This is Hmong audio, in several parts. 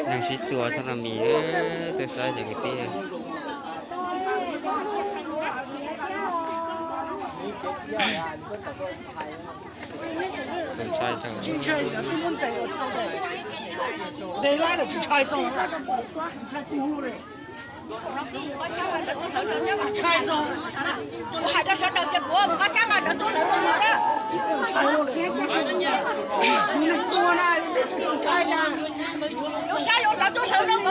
Neeg sib tua txog no mis, tuaj saib cov kwv tij. Tsis ntshai, tsis ntshai, tsis ntshai, tsis ntshai. Hais rau sawv daws ces kuv mus qab sab mas rov tuaj lawv no na. Lub sab yuav rov tuaj sawv no,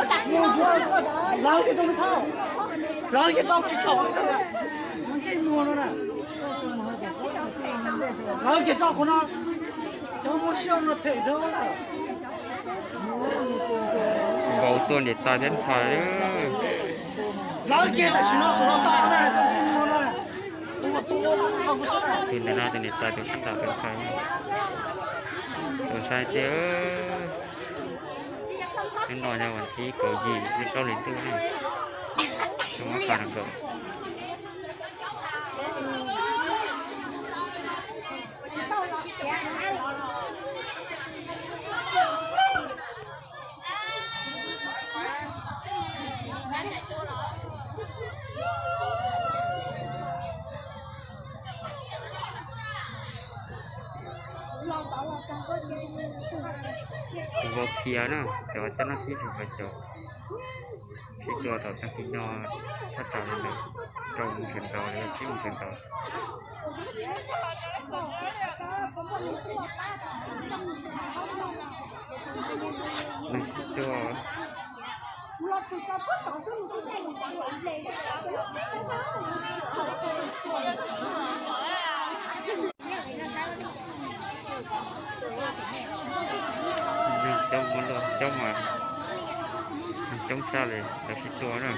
lawv ces tau tsis tau, lawv ces tau tsis tau, lawv ces tau kuv no, cov muaj siab no them rau. Vauv tuaj niam tais thiab ntxhais. Lawv ces tam sim no kuv no tau, tus ntawm no tus niam tais tus sib ntaus tus ntxhais. Txaus ntshai tiag. Hnub no yog vas thib kaum yim lub plaub hlis ntuj na, xyoo ob phav nees nkaum. Tus vauv khiav na, cov coj noj tib si, cov sib tua tom tag kis no thaj tsam li ntawd, rau moos sawv ntxov los yog tsib moos sawv ntxov. Neeg sib tua. Neeg coob ua luaj coob mas, neeg coob tshaj li lawv sib tua na.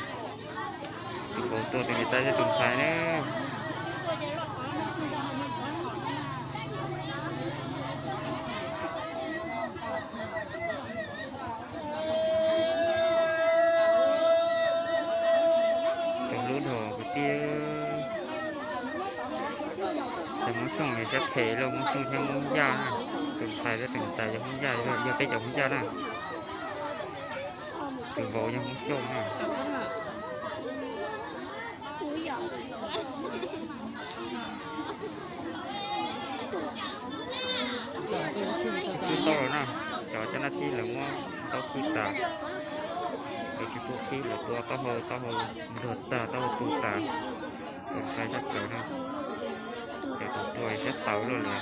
Tus vauv tua tus niam tais thiab tus ntxhais na. Txaus hlub dhau kwv tij. Cov Hmoob Xyooj es siab phem lauj, Hmoob Xyooj thiab Hmoob Yaj na. Tus ntxhais thiab tus niam tais yog Hmoob Yaj, yog peb cov Hmoob Yaj na. Tus vauv yog Hmoob Xyooj na. Khwb tau lawm na, cov coj nab thib lawv muab ntaub khwb tas, lawv tsis pub khib, lawv tua taub hau, taub hau ntog tag, taub hau tu tas, tus ntxhais sab plawv na, ces tus tua siab tawv luaj li.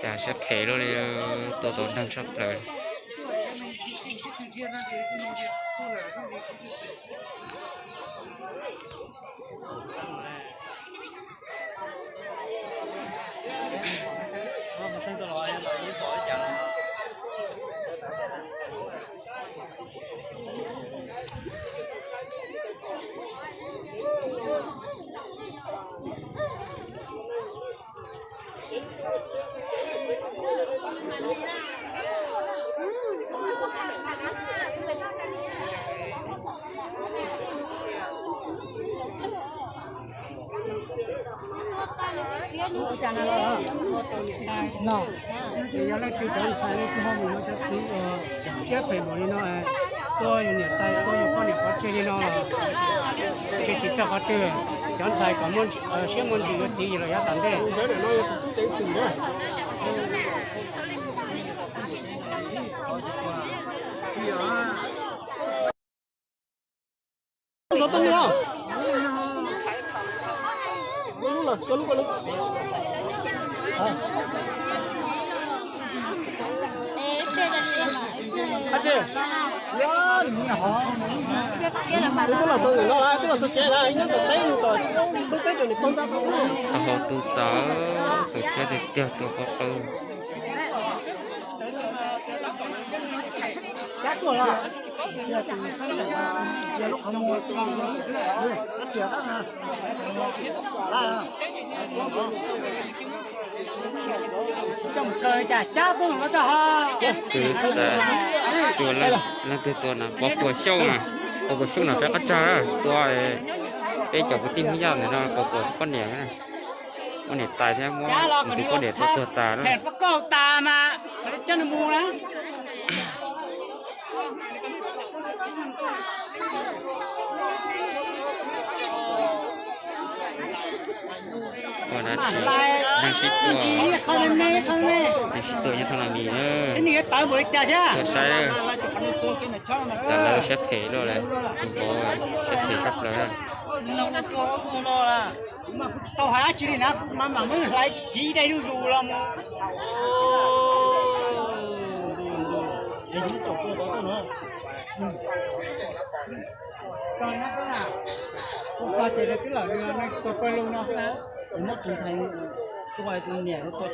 Cas siab phem luaj li, tua tau neeg sab plaws. No, ces yog leej twg cov ntxhais leej twg ho mus yuav cov txiv uas siab phem npaum li no, tuaj yus niam tais, tuaj yus poj niam pov tseg li no los tsis txog qhov twg. Cov ntxhais kom muaj siab muaj ntsws yuav txiv los yav tom ntej. Twb los txog ntawm no lawm, twb los txog tsev lawm, nyob tom teb mus kom xub teb kom nws poob tab tom. Tau hau tu tawv, tus thiab tiag tiag tua qhov qawb. Kwv tij, tsuas leej twg tua no, Pov Puas Xyooj na, Pov Puas Xyooj no peb qab tsag tua peb cov kwv tij Hmoob Yaj ntawm no, Pov Puas poj niam, poj niam tais thiab muab tus poj niam tua tuag tas na. Ua dab tsi, neeg sib tua, neeg sib tua nyob Thoob Nas Mis na. Tuaj saib, txav lawv siab phem luaj lawm, tus vauv siab phem tshaj plaws. Tsis tau hais dab tsi li na, kuv mam mam muab hlais kiv dai zuj zus los mus. Tus pog ces twb lawm, tus pawg lug no xwb na, muab tus ntxhais tua, tus niam tua.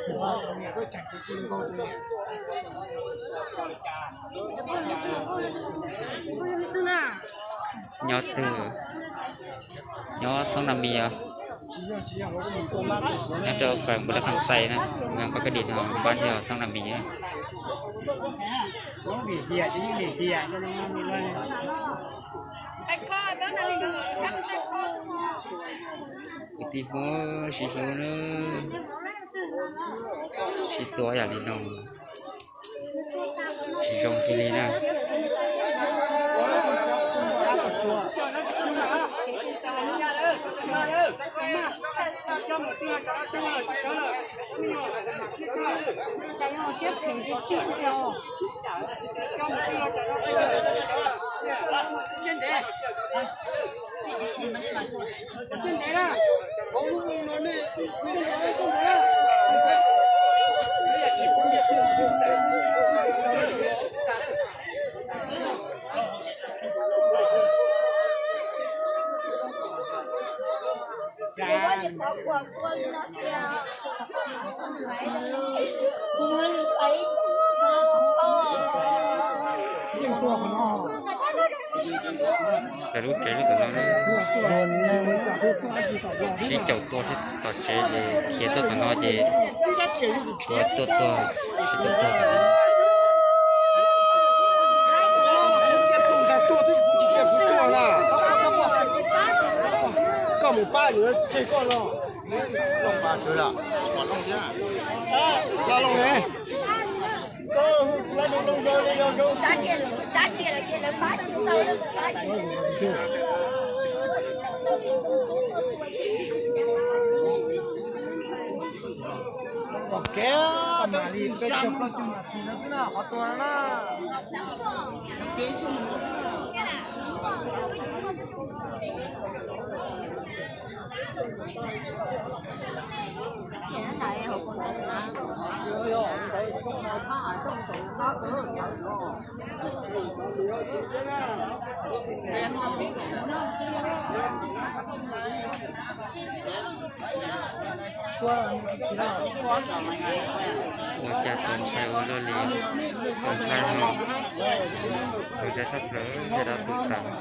Nyob twg? Nyob Thoob Nas Mis os. Nyob rau phường Bù Lăng Kham Say na, ngang Bắc Kali, npab nyob Thoob Nas Mis. Kwv tij Hmoob sib hlub na, sib tua yam li no. Tsis zoo kiag li na. Lawv lub tsev lub tom no, sib caum tua thiab tom tsev ces khiav tuaj tom no ces tuaj tuaj tuaj, sib tuaj tuaj. Koj mus pab yuav tseg koj no. Looj pab twg lawm? Looj thiab. Looj ne. Pom kev mam li peb caug plaub caug nas this no xwb na, qhov tua no na. Ua cas txaus ntshai ua luaj li, txaus ntshai no, txaus ntshai tshaj plaws, zaj dab tuag tas.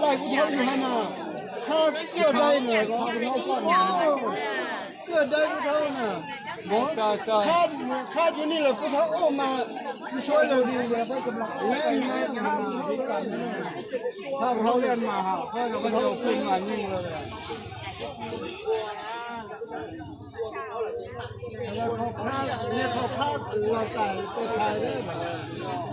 laij kuv thaub yug hab na, khab cuaj dai na, cuaj dai kuv thaub na, khab cuag ni los kuv thaub ua mas, kuv suav yog li, le mas khab kuv thaub, khab kuv thaub le mas, kuv thaub kuv mas yeej Qhov khab, qhov khab kuv los tawm tes thaiv lawm.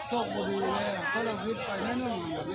Xoj ua li, koj los wb pais nyob nyob